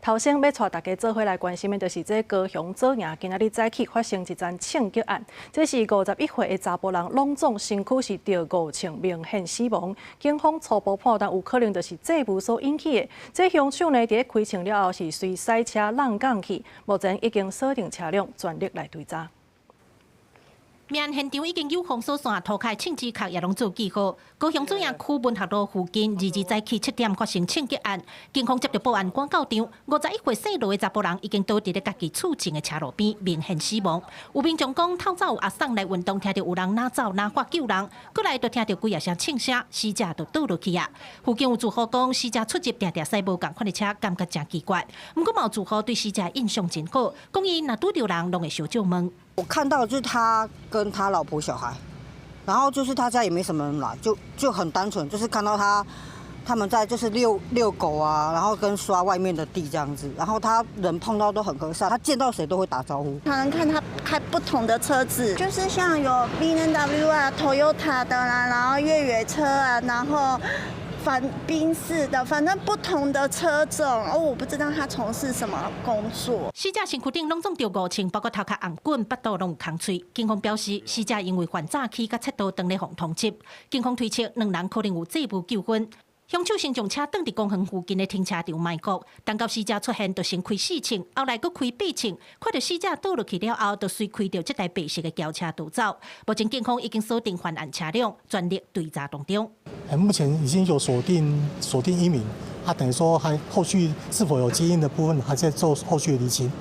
頭先欲帶大家做伙來關心的，就是這高雄左營今仔日早起發生一樁槍擊案。這是51歲的查埔人攏總身軀是著五槍明顯死亡。警方初步判斷有可能就是債務所引起的。這兇手呢，佇咧開槍了後是隨駛車挵港去，目前已經鎖定車輛，全力來追查。命案現場已經有封鎖線，塗跤槍支殼也攏做記號。高雄左營區文學路附近，2日早起7點發生槍擊案，警方接到報案趕到場，51歲姓羅的查埔人已經倒佇咧家己厝前的車路邊，明顯死亡。有民眾講，透早有阿桑來運動，聽著有人哪走哪喊救人，過來就聽著幾仔聲槍聲，死者就倒落去啊。附近有住戶講，死者出入定定駛無仝款的車，感覺誠奇怪。毋過嘛有住戶對死者印象真好，講伊若拄著人，攏會相借問。我看到就是他跟他老婆小孩，然後就是他家也沒什麼人來，就很單純，就是看到他們在就是遛遛狗啊，然後跟刷外面的地這樣子，然後他人碰到都很和善，他見到誰都會打招呼。常常看他開不同的車子，就是像有 BMW 啊、Toyota 的啦，然後越野車啊，然後反賓士的，反正不同的車種，哦，我不知道他從事什麼工作。死者身軀頂攏總著五槍，包括頭殼紅滾、腹肚攏有空喙。警方表示，死者因為犯詐欺佮竊盜當咧予通緝。警方推測兩人可能有債務糾紛。兇手先將車轉佇公園附近的停車場埋伏，等到死者出現，就先開四槍，後來閣開八槍。看著死者倒落去了後，就隨開著這台白色的轎車逃走。目前警方已經鎖定犯案車輛，全力追查當中。目前已經有鎖定一名，他等於說還後續是否有接應的部分，還在做後續的釐清。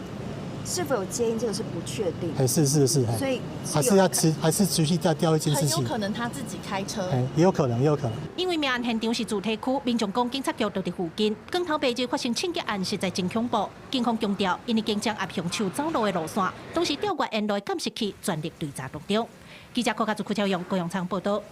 是否有接應，這個是不確定。哎，是是是，所以還是要持，還是持續在調一件事情。很有可能他自己開車。哎，也有可能，也有可能。因為命案現場是住宅區，民眾講警察局就佇附近，光頭白日發生槍擊案，實在真恐怖。警方強調，𪜶已經掌握兇手走路的路線，同時調閱沿路的監視器，全力追查當中。記者郭家祖、柯超勇、高永昌報道。